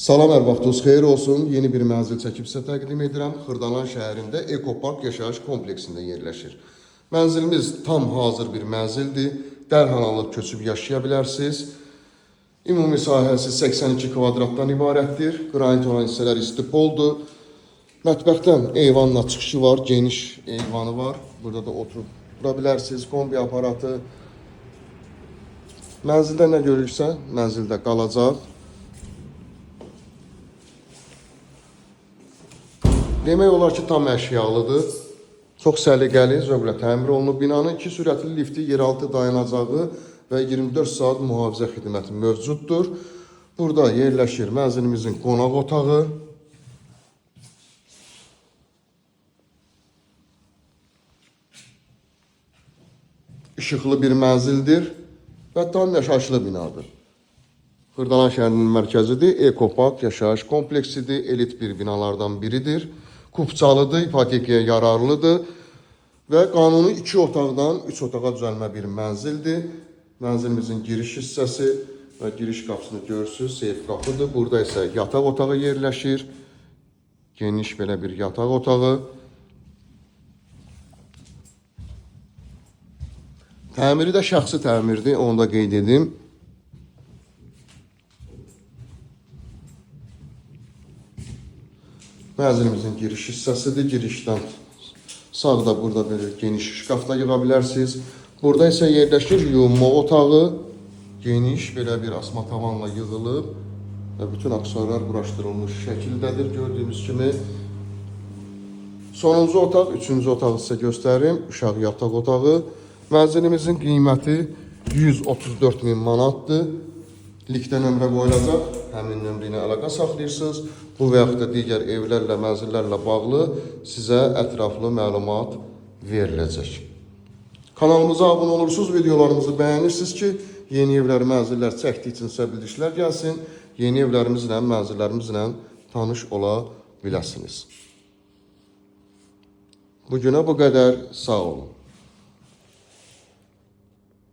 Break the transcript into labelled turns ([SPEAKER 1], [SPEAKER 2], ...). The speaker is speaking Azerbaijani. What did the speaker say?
[SPEAKER 1] Salam, hər vaxtınız xeyir olsun. Yeni bir mənzil çəkib sizə təqdim edirəm. Xırdalan şəhərində Ekopark yaşayış kompleksində yerləşir. Mənzilimiz tam hazır bir mənzildir. Dərhal alıb köçüb yaşaya bilərsiniz. Ümumi sahəsi 82 kvadratdan ibarətdir. Qranit olan hissələr istipoldur. Mətbəxdən eyvanla çıxışı var, geniş eyvanı var. Burada da oturub dura bilərsiniz. Kombi aparatı. Mənzildə nə görürsə, mənzildə qalacaq. Demək olar ki, tam əşyalıdır. Çox səliqəli, zövqlə təmir olunub. Binanın iki sürətli lifti, yeraltı dayanacağı və 24 saat mühafizə xidməti mövcuddur. Burada yerləşir mənzilimizin qonaq otağı. İşıqlı bir mənzildir və tam yaşayışlı binadır. Xırdalan şəhərinin mərkəzidir. Ekopark yaşayış kompleksidir. Elit bir binalardan biridir. Kupçalıdır, ipotekaya yararlıdır və qanuni 2 otaqdan 3 otağa düzəlmə bir mənzildir. Mənzilimizin giriş hissəsi və giriş qapısını görürsüz, seyf qapıdır. Burada isə yataq otağı yerləşir. Geniş belə bir yataq otağı. Təmiri də şəxsi təmirdir, onu da qeyd edim. Mənzilimizin giriş hissəsidir. Girişdən sağda burada belə geniş şkaf da yığa bilərsiniz. Burada isə yerləşir yuyunma otağı. Geniş belə bir asma tavanla yığılıb və bütün aksesuarlar quraşdırılmış şəkildədir gördüyünüz kimi. Sonuncu otaq, üçüncü otağı sizə göstərim. Uşaq yataq otağı. Mənzilimizin qiyməti 134 min manatdır. Likdə nömrə qoyulacaq. Həmin nömrə ilə əlaqə saxlayırsınız. Bu və yaxud da digər evlərlə, mənzillərlə bağlı sizə ətraflı məlumat veriləcək. Kanalımıza abunə olursunuz, videolarımızı bəyənirsiniz ki, yeni evlər, mənzillər çəkdiyi üçün sizə bildirişlər gəlsin. Yeni evlərimizlə, mənzillərimizlə tanış ola biləsiniz. Bugünə bu qədər. Sağ olun.